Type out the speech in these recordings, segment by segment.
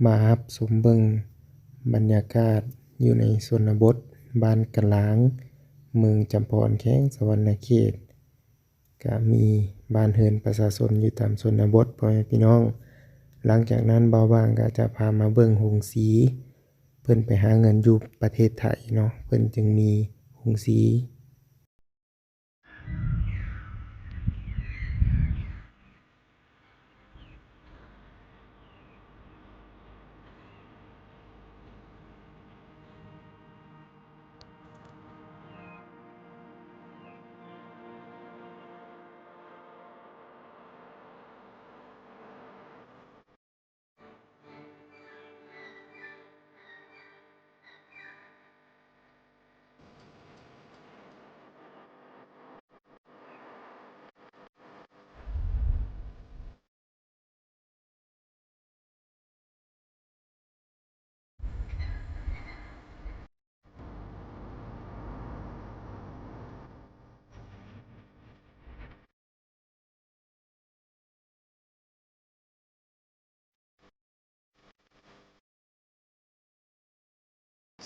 ມາຮັບຊົມເບິ່ງບັນຍາກາດຢູ່ໃນຊົນນະບົດ ບ້ານກະລາງ ເມືອງຈຳພອນ ແຂວງສະຫວັນນະເຂດ. ກະມີບ້ານເຮືອນປະຊາຊົນຢູ່ຕາມຊົນນະບົດ ພໍ່ແມ່ພີ່ນ້ອງ. ຫຼັງຈາກນັ້ນ ບ່າວບາງກະຈະພາມາເບິ່ງໂຮງສີ ເພິ່ນໄປຫາເງິນຢູ່ປະເທດໄທເນາະ ເພິ່ນຈຶ່ງມີໂຮງສີ.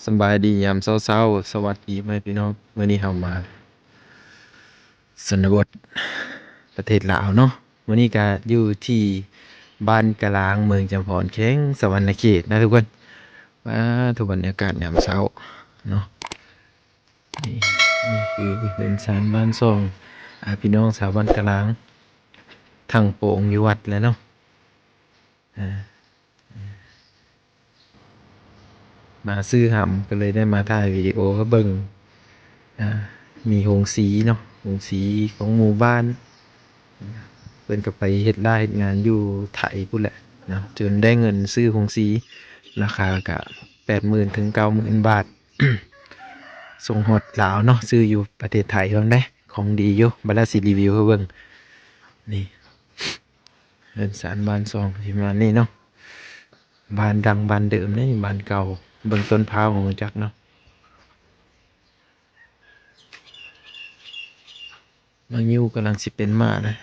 ສະບາຍດີຍາມເຊົ້າໆ ສະຫວັດດີພໍ່ແມ່ພີ່ນ້ອງ. ມື້ນີ້ເຮົາມາຊົນນະບົດປະເທດລາວເນາະ. ມື້ນີ້ກະຢູ່ທີ່ບ້ານກະລາງ ເມືອງຈຳພອນ ແຂວງສະຫວັນນະເຂດນະທຸກຄົນ. ວ້າ ທຸກບັນຍາກາດຍາມເຊົ້າເນາະ. ນີ້ ນີ້ຄືເຮືອນຊານບ້ານຊ່ອງ ອາ ພີ່ນ້ອງຊາວບ້ານກະລາງ ທັງໂປງຢູ່ວັດແຫຼະເນາະ. ອາ ມາຊື້ຫຳ ກໍເລີຍໄດ້ມາຖ່າຍວິດີໂອໃຫ້ເບິ່ງ. ອາ ມີໂຮງສີເນາະ ໂຮງສີຂອງໝູ່ບ້ານ ເພິ່ນກໍໄປເຮັດລາເຮັດງານຢູ່ໄທພຸ້ນແຫຼະເນາະ ຈົນໄດ້ເງິນຊື້ໂຮງສີ ລາຄາກະແປດໝື່ນເຖິງເກົ້າໝື່ນບາດ ສົ່ງຮອດລາວເນາະ. ຊື້ຢູ່ປະເທດໄທເບິ່ງເດ້ ຂອງດີຢູ່ ບາດລະຊິຣີວິວໃຫ້ເບິ່ງ. ນີ້ ເຮືອນຊານບ້ານຊ່ອງຊິປະມານນີ້ເນາະ. ບ້ານດັງບ້ານເດີມເດ້ ບ້ານເກົ່າ. ເບິ່ງຕົ້ນພ້າວກໍຮູ້ຈັກເນາະ. ມາຢູ່ກຳລັງຊິເປັນໝານະ.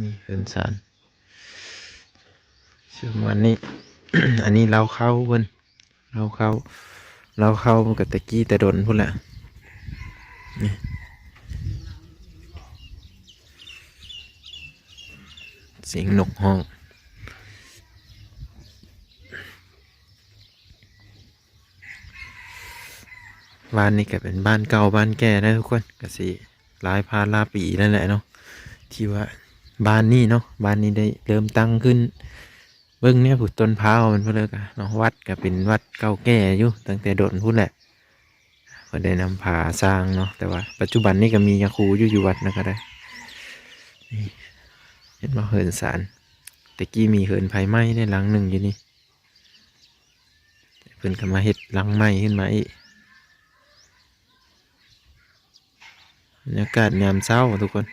ນີ້ເຮືອນຊານປະມານນີ້. ອັນນີ້ເລົ້າເຂົ້າເພິ່ນ ເລົ້າເຂົ້າ ເລົ້າເຂົ້າມັນກໍແຕ່ກີ້ແຕ່ດົນພຸ້ນແຫຼະ. ນີ້ ສຽງນົກຮ້ອງ. ບ້ານນີ້ກໍເປັນບ້ານເກົ່າບ້ານແກ່ນະທຸກຄົນ ກໍຊິຫຼາຍພັນຫຼາຍປີແລ້ວແຫຼະເນາະ ທີ່ວ່າບ້ານນີ້ເນາະ ບ້ານນີ້ໄດ້ເລີ່ມຕັ້ງຂຶ້ນ. ເບິ່ງແນ່ພຸ້ນ ຕົ້ນພ້າວມັນພຸ້ນເລີຍກະເນາະ. ວັດກໍເປັນວັດເກົ່າແກ່ຢູ່ຕັ້ງແຕ່ດົນພຸ້ນແຫຼະ ເພິ່ນໄດ້ນຳພາສ້າງເນາະ. ແຕ່ວ່າປັດຈຸບັນນີ້ກໍມີຍາຄູຢູ່ ຢູ່ວັດນັ້ນກໍໄດ້. ນີ້ ເຫັນບໍ່ ເຮືອນຊານ ແຕ່ກີ້ມີເຮືອນໄຟໄໝ້ໄດ້ຫຼັງໜຶ່ງຢູ່ນີ້ ເພິ່ນກໍມາເຮັດຫຼັງໃໝ່ຂຶ້ນມາອີກ. ບັນຍາກາດຍາມເຊົ້າທຸກຄົນ.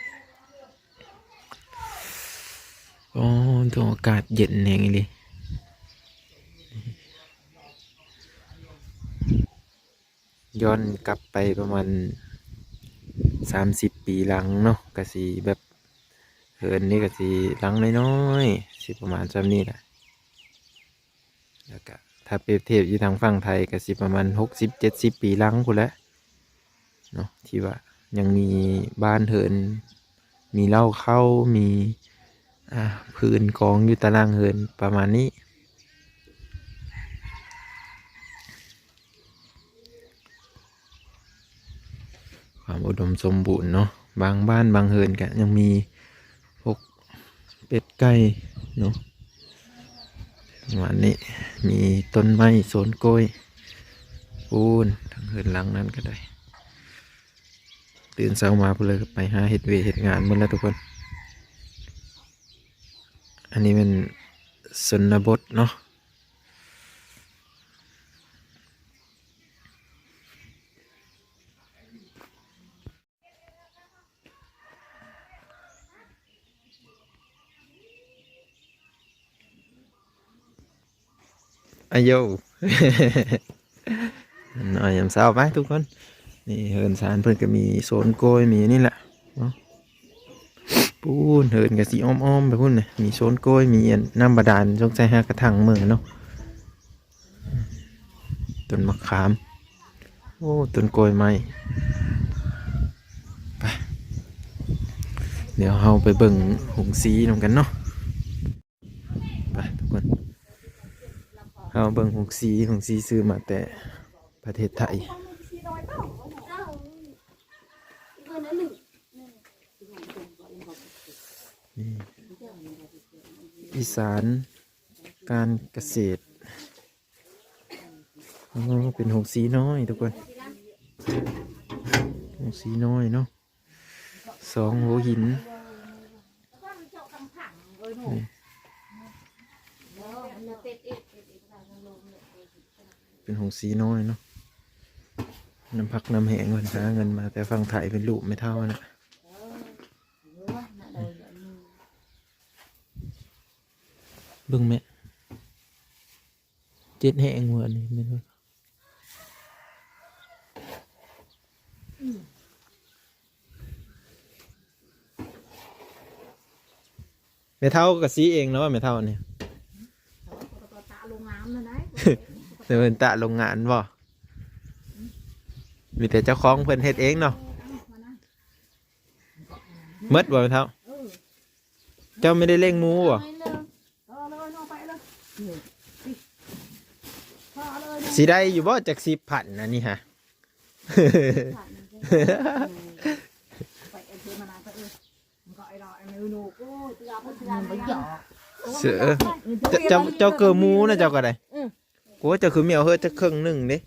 ໂອ້ ໂຕ ອາກາດເຢັນແຮງອີ່ຫຼີ. ຍ້ອນກັບໄປປະມານສາມສິບປີຫຼັງເນາະ ກະຊິແບບ ເຮືອນນີ້ກະຊິຫຼັງນ້ອຍໆ ຊິປະມານຊ່ຳນີ້ແຫຼະ. ແລ້ວກະຖ້າປຽບທຽບຢູ່ທາງຝັ່ງໄທກະຊິປະມານຫົກສິບເຈັດສິບປີຫຼັງພຸ້ນແຫຼະເນາະ ທີ່ວ່າຍັງມີບ້ານເຮືອນ ມີເລົ້າເຂົ້າ ມີ ອ່າ ພື້ນກອງຢູ່ຕາລ່າງເຮືອນປະມານນີ້. ຄວາມອຸດົມສົມບູນເນາະ ບາງບ້ານບາງເຮືອນກະຍັງມີ ພວກເປັດໄກ່ເນາະ ປະມານນີ້. ມີຕົ້ນໄມ້ ສວນກ້ວຍ ປູ້ນ ທາງເຮືອນຫຼັງນັ້ນກໍໄດ້. ຕື່ນເຊົ້າມາພຸ້ນເລີຍ ໄປຫາເຮັດວຽກເຮັດງານໝົດແລ້ວທຸກຄົນ. ອັນນີ້ແມ່ນຊົນນະບົດເນາະ. ອາໂຢ ນອນຍາມເຊົ້າໄປທຸກຄົນ. ນີ້ເຮືອນຊານເພິ່ນກໍມີສວນກ້ວຍ ມີອັນນີ້ແຫຼະເນາະ. ປູ້ນ ເຫີນກໍຊິອ້ອມໆໄປພຸ້ນນະ ມີໂຊນກ້ອຍ ມີອັນນ້ຳບາດານ ສົງໄສຫາກະຖັງເມືອເນາະ. ຕົ້ນມະຂາມ ໂອ້ ຕົ້ນກ້ອຍໄມ້. ໄປ ດຽວເຮົາໄປເບິ່ງໂຮງສີນຳກັນເນາະ. ໄປທຸກຄົນ ເຮົາເບິ່ງໂຮງສີ ໂຮງສີຊື້ມາແຕ່ປະເທດໄທ. ນີ້ ອີສານການກະເສດ. ໂອ້ ເປັນໂຮງສີນ້ອຍທຸກຄົນ ໂຮງສີນ້ອຍເນາະ. ສອງຫົວຫີນ ນີ້ ເປັນໂຮງສີນ້ອຍເນາະ. ນ້ຳພັກນ້ຳແຮງເພິ່ນຫາເງິນມາແຕ່ຝັ່ງໄທ ເປັນລູກແມ່ເຖົ້າຫັ້ນນະ. ເບິ່ງແມ່ ເຈັດແຮງວ່າອັນນີ້ແມ່ນບໍ່? ແມ່ເຖົ້າກໍສີເອງເນາະ ແມ່ເຖົ້ານີ້. ແຕ່ເພິ່ນຕະໂລງງານບໍ່? ມີແຕ່ເຈົ້າຂອງເພິ່ນເຮັດເອງເນາະ. ເໝິດບໍ່ແມ່ເຖົ້າ? ເຈົ້າບໍ່ໄດ້ລ້ຽງໝູບໍ່? ຊິໄດ້ຢູ່ບໍ່ຈັກສິບພັນອັນນີ້ຫາ? ເຈົ້າ ເຈົ້າ ເຈົ້າເກີໝູນະ ເຈົ້າກໍໄດ້. ໂອ້ຍ ເຈົ້າຄືແມວເຮີດຈັກເຄິ່ງໜຶ່ງເດ້.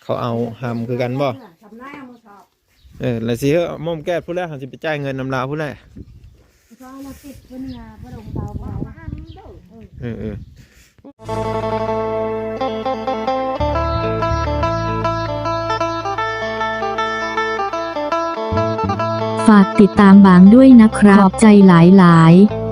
ເຂົາເອົາຫຳຄືກັນບໍ່? ເອີ ແລ້ວຊິເຮີ້ມອມແກ້ດພຸ້ນແຫຼະ ເຮົາຊິໄປຈ່າຍເງິນນຳລາວພຸ້ນແຫຼະ. ເອີ ເອີ. ฝากติดตามบางด้วยนะครับ ขอบใจหลายๆ